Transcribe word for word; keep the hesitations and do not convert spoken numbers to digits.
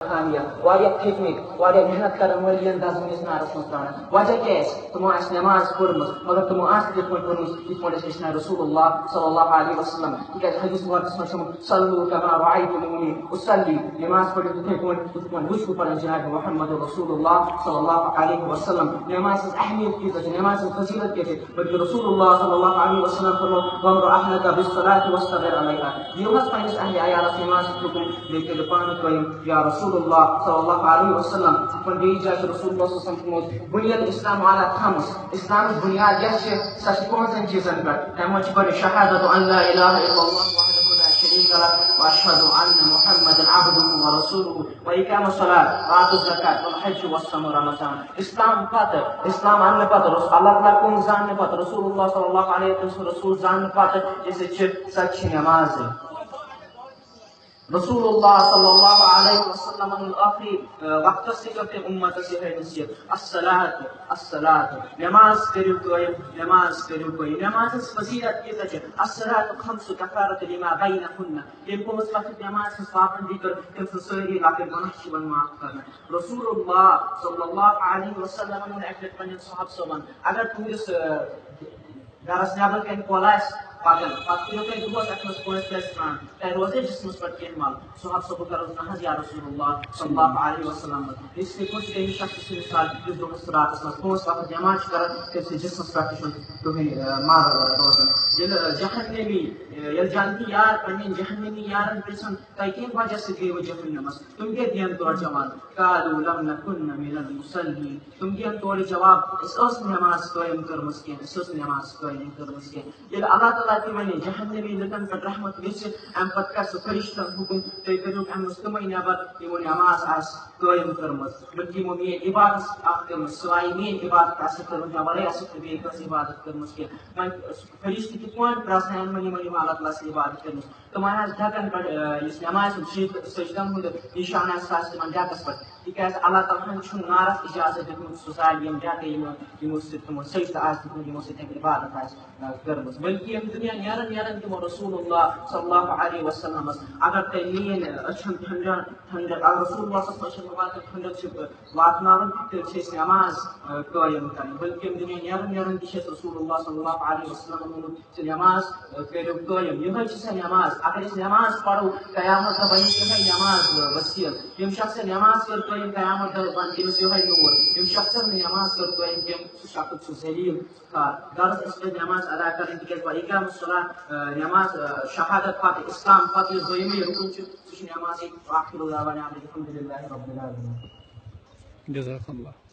کامیاب، واریاہ تھٔکمٕتۍ، واریاہ محنت کرن وٲلۍ یِن دزوٕنِس نارس منٛز ترٛاونہٕ۔ وجہ کیٛاہ آسہِ؟ تِمو آسہِ نٮ۪ماز پٔرمٕژ، مگر تِمو آسہِ تِتھ پٲٹھۍ پٔرمٕژ، یِتھ پٲٹھۍ أسۍ ہیٚچھناو رسول اللہ صلی اللہ علیہ وسلم۔ تِکیٛازِ حدیث مُبارکس منٛز چھُ آمُت، "صلوا کما رأیتمونی اصلی"، نٮ۪ماز پٔرِو تِتھے پٲٹھۍ، یِتھ پٲٹھۍ وُچھ بہٕ پران جناب محمد رسول اللہ صلی اللہ علیہ وسلم۔ نٮ۪مازِ ہٕنٛز اہمیت کۭژاہ چھِ، نٮ۪مازِ ہٕنٛز فضیلت کیٛاہ چھِ؟ بلکہ رسول اللہ صلی اللہ علیہ وسلم فرمو، "وأمر أهلك بالصلاة واصطبر عليها"، دِیِو حظ پننِس اہلِ عیالس نٮ۪مازِ ہُنٛد حُکم، بیٚیہِ کٔرِو پانہٕ قٲیِم۔ یا رسول اللہ صلی اللہ علیہ وسلم، یِتھ پٲٹھۍ بیٚیِس جایہِ چھُ رسول اللہ صلی اللہ علیہ وسلم فرمومُت، "بُنِیَ الْإِسْلَامُ عَلَىٰ خَمْسٍ"، اسلامٕچ بُنیاد یۄس چھِ، سۄ چھِ پانٛژن چیٖزن پٮ۪ٹھ۔ تَمہِ منٛز چھِ گۄڈٕ شہادت ان لا الہ الا اللہ وحدہ لا شریک لہ واشہد ان محمدا عبدہ ورسولہ واقام الصلاۃ وآتوا الزکاۃ والحج وصوم رمضان۔ اسلام پتہٕ، اسلام اننہٕ پتہٕ، رس-، اللہ تعالیٰ کُن زاننہٕ پتہٕ، رسول اللہ صلی اللہ علیہ وسلم سُنٛد رسول زاننہٕ پتہٕ یُس یہِ چھِ، سۄ چھِ نٮ۪مازٕے۔ رسول اللہ صلی اللہ علیہ وسلمن ہُنٛد ٲخری، آ، وقتس تہِ کٔر تٔمۍ اُمتس یِہے نصیحت، "الصلاۃ، الصلاۃ"، نٮ۪ماز کٔرِو قٲیِم، نٮ۪ماز کٔرِو قٲیِم۔ نٮ۪مازِ ہٕنٛز فضیلت کۭژاہ چھِ؟ "الصلاۃ خمس کفارۃ لما بینہن"، ییٚمۍ پانٛژھ وقت نٮ۪مازِ ہٕنٛز پابندی کٔر، تٔمۍ سٕنٛز سٲری لۄکٕٹۍ گۄناہ چھِ یِوان معاف کرنہٕ۔ رسول اللہ صلی اللہ علیہ وسلمن ووٚن اکہِ لٹہِ پننٮ۪ن صحابہٕ صٲبن، اگر تُہنٛدِس، آ، گرس نٮ۪بر کنہِ کۄل آسہِ پکان، پتہٕ کٔرِو تُہۍ دۄہس اتھ منٛز پانٛژِ لٹہِ سرٛان، تۄہہِ روزے جسمس پٮ۪ٹھ کینٛہہ مل؟ صحابہٕ صٲبو کٔر عرض، نہ حظ یا رسول اللہ صلی اللہ علیہ وسلم۔ اس لیے کُس تٔمِس شخص سٕنٛدِ مثال، یُس دۄہس راتس منٛز پانٛژھ وقت نٮ۪ماز چھُ کران، تٔمۍ سٕنٛدِس جسمس پٮ۪ٹھ تہِ چھُنہٕ کٕہٕنۍ، آ، مل روزان۔ ییٚلہِ، آ، جہنمی، آ، ییٚلہِ جنتی یار پننٮ۪ن جہنمی یارن پرژھن، "تۄہہِ کمہِ وجہ سۭتۍ گٔیوٕ جہنمس؟" تِم کیٛاہ دِین تورٕ جواب؟ "قالوا لم نكن من المصلين"۔ تِم دِین تورٕ جواب، "أسۍ ٲس نہٕ نٮ۪ماز قٲیِم کٔرمٕژ کینٛہہ، أسۍ ٲس نہٕ نٮ۪ماز قٲیِم کٔرمٕژ کینٛہہ۔" ییٚلہِ اللہ تعالیٰ تہِ وَنہِ جہنمی لُکن پٮ۪ٹھ رحمت گژھِ، اَمہِ پَتہٕ کَرِ سُہ فرشتن حُکُم، "تُہۍ کٔرِو اَمہِ منٛز تِمَے نٮ۪بر، یِمو نٮ۪ماز آسہِ قٲیِم کٔرمٕژ، بلکہِ یِمو میٛٲنۍ عبادت آسہِ کٔرمٕژ، سِوایہِ میٛٲنۍ عبادت آسہِ کٔرمٕژ، مےٚ وَرٲے آسہِ نہٕ بیٚیہِ کٲنٛسہِ عبادت کٔرمٕژ کینٛہہ۔" وۄنۍ فرشتہٕ تہِ کون پرٛزناون وۄنۍ یِمَن، یِم اللہ تعالیٰ سٕنٛز عبادت کٔرمٕژ؟ تِمَن آسہِ ڈٮ۪کَن پٮ۪ٹھ، آ، یُس نٮ۪مازِ ہُنٛد سجدٕ، سجدَن ہُنٛد نِشان آسہِ، سُہ آسہِ تِمَن ڈٮ۪کَس پٮ۪ٹھ، تِکیٛازِ اللہ تعالیٰ ہَن چھُنہٕ نارَس اِجازت دیُتمُت سُہ زالہِ یِم ڈٮ۪کہٕ یِمو، یِمو سۭتۍ تِمو سجدٕ آسہِ دیُتمُت، یِمو سۭتۍ تِم عبادت آسہِ، آ، کٔرمٕژ۔ بلکہِ ییٚمہِ دُنیا نیران نیران دِمو رسول اللہ صلی اللہ علیہ وسلمس، اگر تۄہہِ میٛٲنۍ أچھن ٹھنڈا، ٹھنڈا، اگر رسول اللہ صلی اللہ علیہ وسلم واتن ٹھنڈک چھِ واتناوٕنۍ، تیٚلہِ چھِ أسۍ نٮ۪ماز، آ، قٲیِم کَرٕنۍ۔ بلکہِ ییٚمہِ دُنیا نیران نیران تہِ چھِ اَسہِ رسول اللہ صلی اللہ علیہ وسلم ووٚنمُت، ژٕ نٮ۪ماز، آ، کٔرِو قٲیِم۔ یِہوٚے چھِ سۄ نٮ۪ماز۔ اگر أسۍ نٮ۪ماز پَرو، قیامت دۄہ بَنہِ یِہوٚے نٮ۪ماز، آ، وسیٖلہٕ۔ ییٚمہِ شخصَن نٮ۪ماز کٔر قٲیِم، قیامت دۄہ بَنہِ تٔمِس یِہوٚے نوٗر۔ ییٚمہِ شخصَن نہٕ نٮ۪ماز کٔر قٲیِم کینٛہہ، سُہ شخص چھُ ذلیٖل، سُہ کھار۔ غرض، اَسہِ پَزِ نٮ۪ماز ادا کَرٕنۍ، تِکیٛازِ وَاِقامُ الصلاۃ، آ، نٮ۪ماز، آ، شہادت پَتہٕ، اِسلام پَتہٕ یُس دوٚیِمٕے رُکُن چھُ، سُہ چھُ نٮ۪مازٕے۔ وآخر دعوانا ان الحمد للہ رب العالمین۔ جزاک اللہ۔